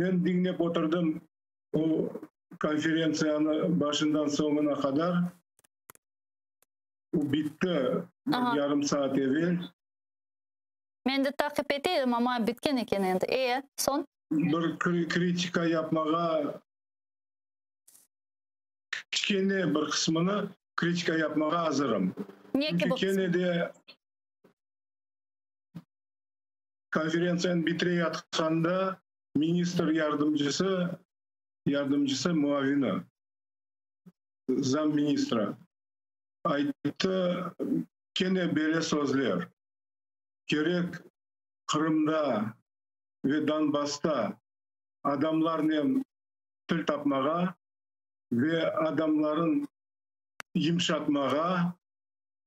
Men diñlep oturdım o konferentsiyanı başından soñuna qadar. O bitti bir yarım saat evel. Men de taqip ete edim, amma bitken eken endi. E, soñ? Bir kritika yapmağa, kiçkene bir qısmını kritika yapmağa azırım. Ne kibi Çünki kene de konferentsiyanı bitire yatqanda ministr yardımcısı, yardımcısı muavini, zamministra, ayttı kene böyle sözler, Kerek Qırımda ve Donbassta adamlarnen til tapmağa ve adamların yımşatmağa,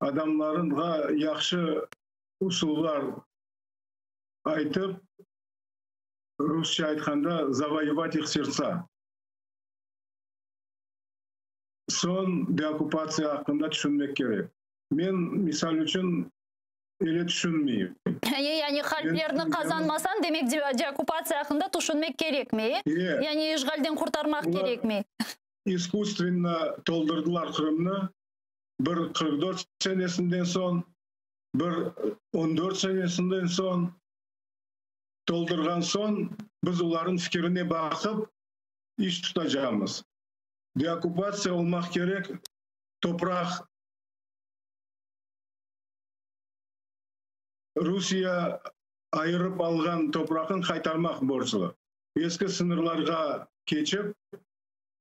adamlarınğa yahşı usullar aytıp, rusça aytqanda, zavoyevat ih serdtsa. Soñ deokkupatsiya aqqında tüşünmek kerek. Men, misal içün, öyle tüşünmeyim. Yani qalplerni qazanmasañ, demek deokkupatsiya aqqında tüşünmek kerekmey, e? Yani işğalden qurtarmaq kerekmey. İskusstvenno toldurdılar Qırımnı, bir 44 senesinden soñ, bir 14 senesinden soñ toldurğan soñ, biz olarnıñ fikirine baqıp iş tutacamız. Deokkupatsiya olmaq kerek, topraq Rusiye ayırıp alğan topraqnı qaytarmaq borclu. Eski sıñırlarğa keçip,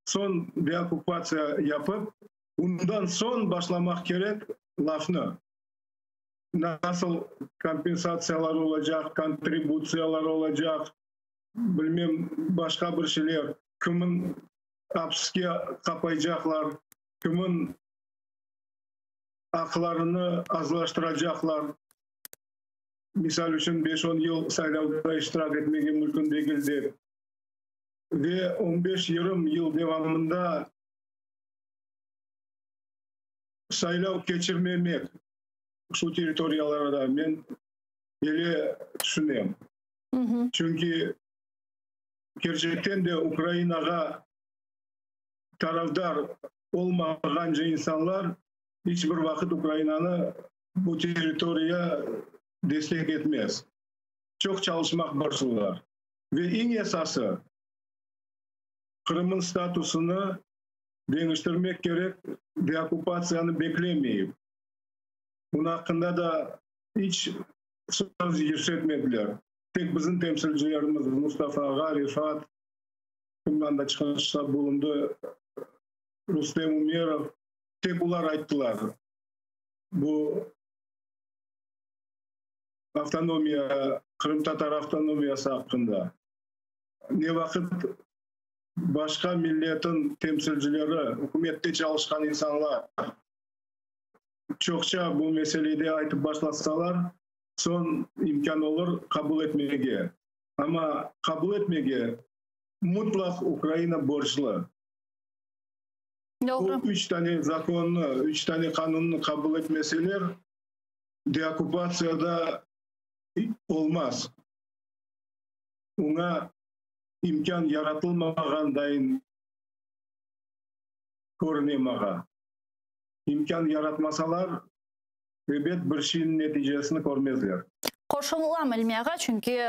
soñ deokkupatsiya yapıp, bundan soñ başlamaq kerek lafnı. Nasıl kompensatsiyalar olacaq, kontributsiyalar olacaq, bilmem, başqa bir şeyler, kimin apiske qapaycaqlar, kimin aqlarını azlaştıracaqlar. Misal içün, beş-on yıl saylavda iştirak etmege mümkün degil dep. Ve on beş-yirmi yıl devamında saylav keçirmemek şu territoriyalarda, men böyle tüşünem. Çünki kerçekten de Ukrainağa tarafdar olmağance insanlar iç bir vaqıt Ukrainanı bu territoriya destek etmez. Çoq çalışmaq borclular. Ve eñ esası, Qırımnıñ statusını deñiştirmek kerek, deokkupatsiyanı beklemeyip. Bunıñ aqqında da iç söz yürsetmediler. Tek bizim temsilcilerimiz Mustafa ağa, Refat, bundan da çıqışta bulundı, Rustem Umerov, tek olar ayttılar, bu avtonomiya, qırımtatar avtonomiyası aqqında. Ne vaqıt başqa milletin temsilcileri, ükümette çalışqan insanlar çoqça bu meselede aytıp başlasalar, soñ imkân olur qabul etmege. Amma qabul etmege mutlaq Ukraina borclu. Doğru. Bu üç tane zakonnı, üç tane qanunnı qabul etmeseler, deokkupatsiya da olmaz. Oña imkân yaratılmağan dayın körüne maña. İmkân yaratmasalar, ebet, bir şeyniñ neticesini körmezler. Qoşulam, İlmi ağa, çünki.